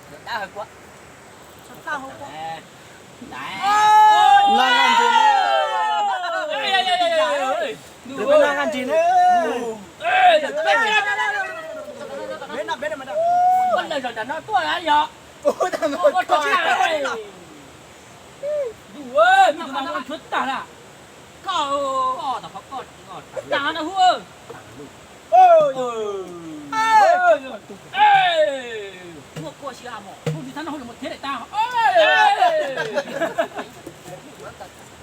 Noj nqaij ntsis na. Noj nqaij ntsis na. Muaj kua siab mos, kuv tsis txhob noj hauj lwm mus thiab daim tag.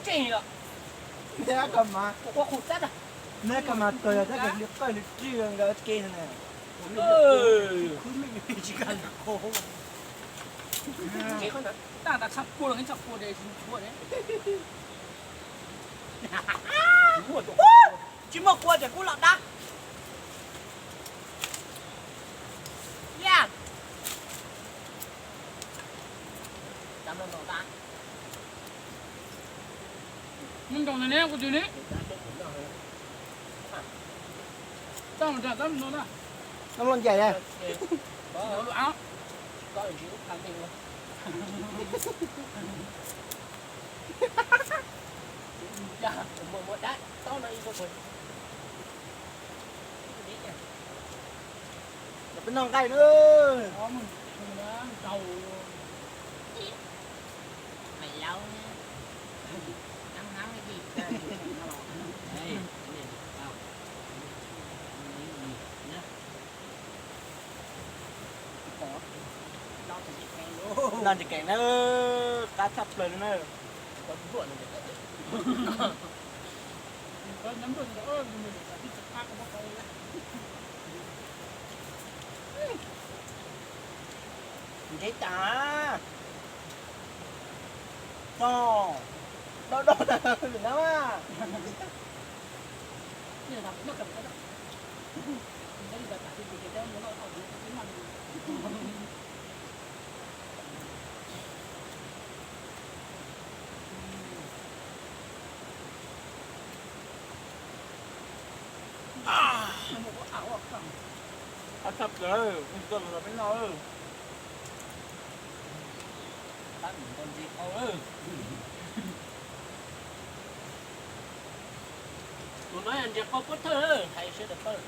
Tseeb os. Neb koj mas, neb koj mas txog yog tab kaum li qawj li rwj nkawd ke na. Tsis kaj li qhov. Tag tas tshaj kua los tshaj kua de tsis ntshua de. Tsis muaj kua ces kuv los dab. Yaj. Nyob nraum no ne kuv twb ne. Tau mus nram tab no na. Tau los ncaim na. Peb noj nqaij na. Noj ntsis keem na, qab tshaj plaws li na. Ntsev tas. Tog, do do na. Qab tshaj plaws, koj los peb noj. Tus no yog ntses qau pob thawj, hais sawv daws paub.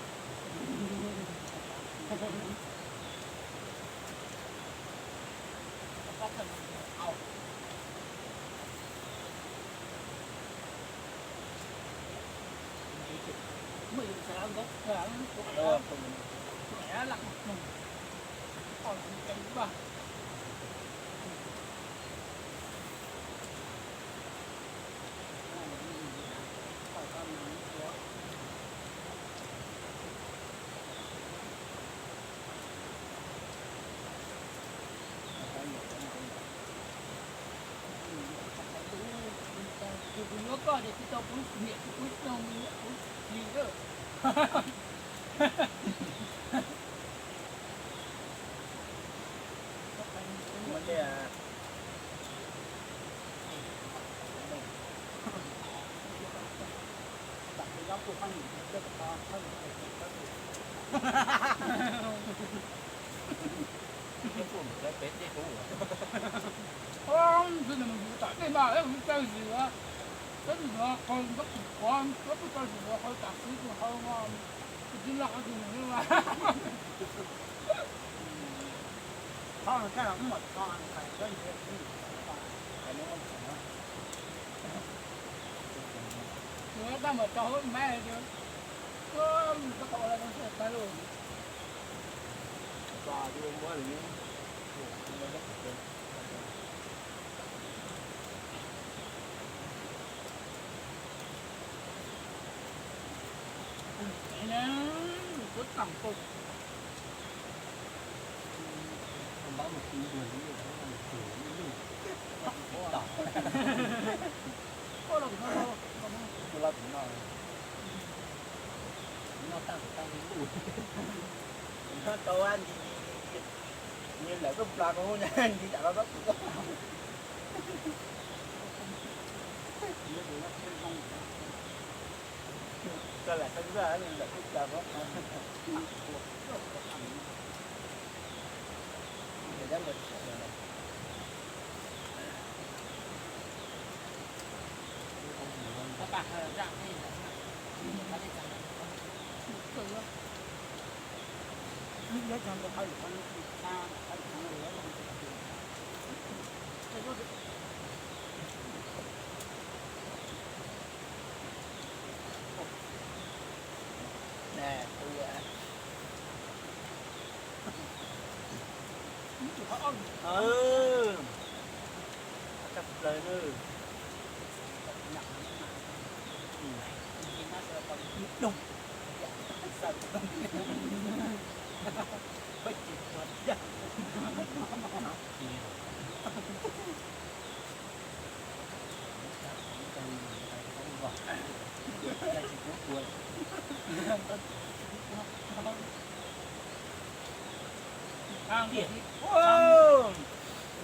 Kuv yuav koj ces tsis tau kuv niam kuv xyoo niam kuv txiv lawm. Tam tej mas ib mus tsaws zim, tab sis qhov ntab qhov, tab sis tsaws zim qhov tam xiv tus hau no, tsis loj qhov twg mus li. Tag mam tso hauv mab, tag lawm. Nyob tau nti nti nti, nws lawm koj plas koj hu nti tam no tab kuv tau. Koj lam koj lawm koj plas koj.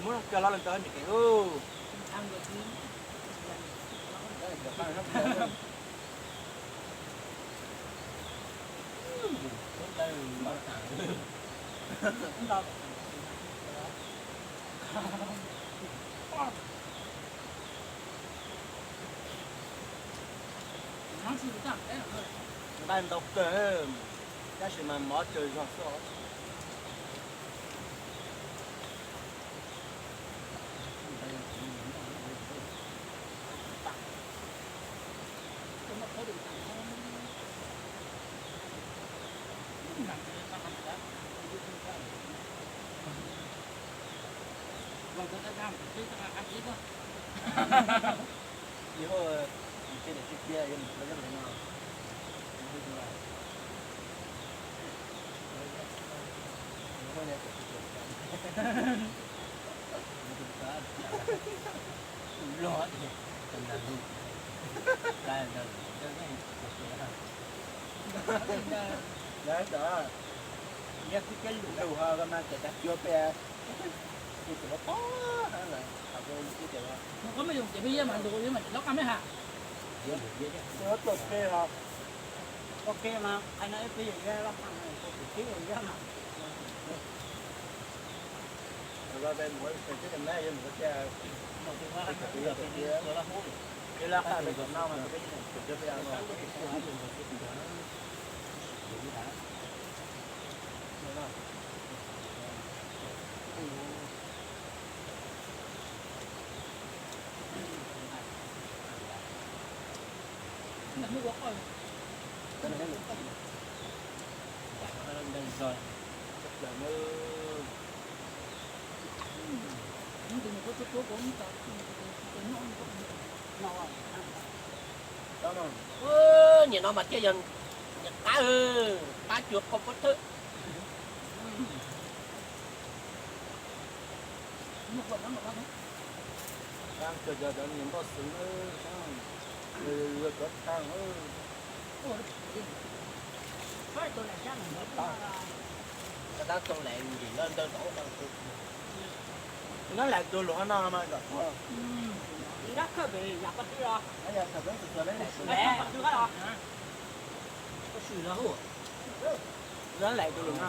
Muab coj los leej tau nws kev. Nqaij ntau kawg, tab sis mas mov tsawg zog xwb. Lus ho mas cov tag cuab peb, tus cov pob pob lawm, koj me yoos ces peb yeej mas ntus yeej mas tsis loj qab me ha. Tuaj ke ho, tuaj ke mas qhia no peb yeej loj qab, tus tib yeej mas. Nim no mas thiaj yog niam qab, qab cua qau pob thawj. Cov niam npoj xwb, cov tag. Tab tau laim ntim lawm ntawd tau. Nyob laim tus lus hov no mas. Nyob laim tus lus no.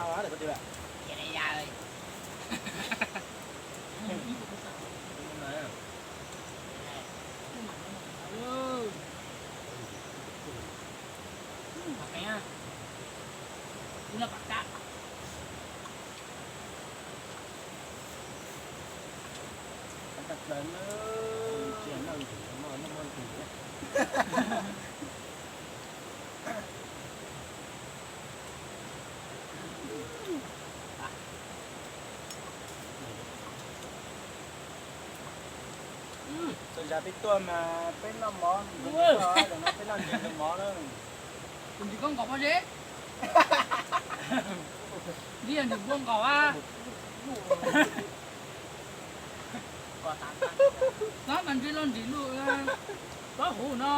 Txhua zaus peb tuaj mas peb noj mov, peb noj ntsis mov na. Kuv ntsis koj nkaus pob zeb. Ntsis yog ntsis npua nkaus a. Txhob tas ntsis los ntsis lus, txhob huv no.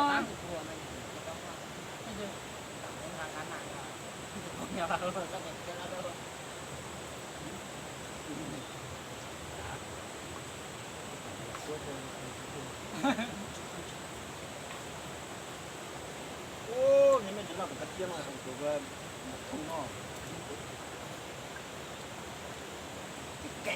Ub, nyob me ntsis loj kuv kab tiab no, kuv tus thooj no. Tib ke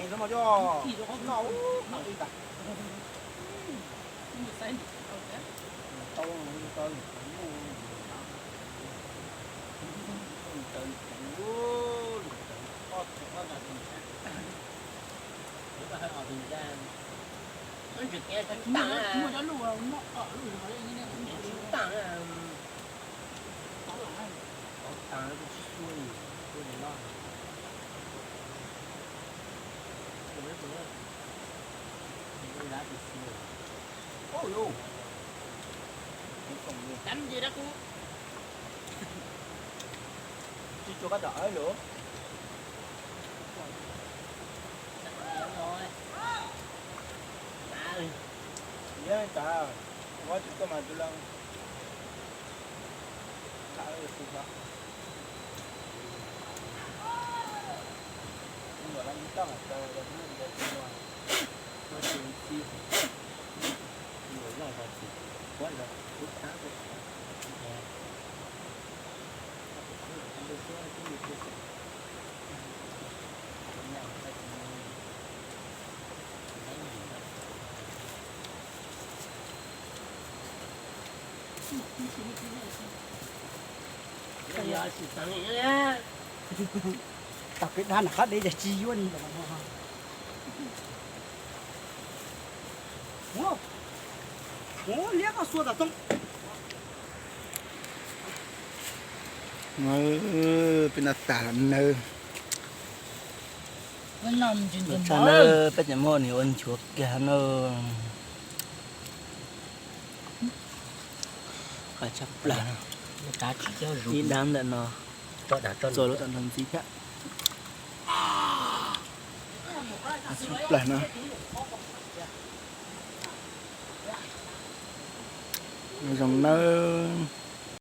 Tsis tsuas koj tom awb lawm. Yeej tas, ua tsis tuaj mas tus leej. Tham tus xwb xwb. Tus nyuam laj ib toj hais tias yog hnub ntawd tus nyuam ua tus txiv, tus nyuam loj zog txiv, kuab zog kuv thab tus Tau kev dab nram qab deb cas tsis yuav li ntawd. Ua liab koj xua tom toob. Peb no tag lawm nawb. Tag nawb, peb cov muaj nws ua nchuav kiag nawb. Qab tshaj plaws, ib dab ntawm no txog lub tom ntxi thiab. Tshaj plaws no. Zoo nawb.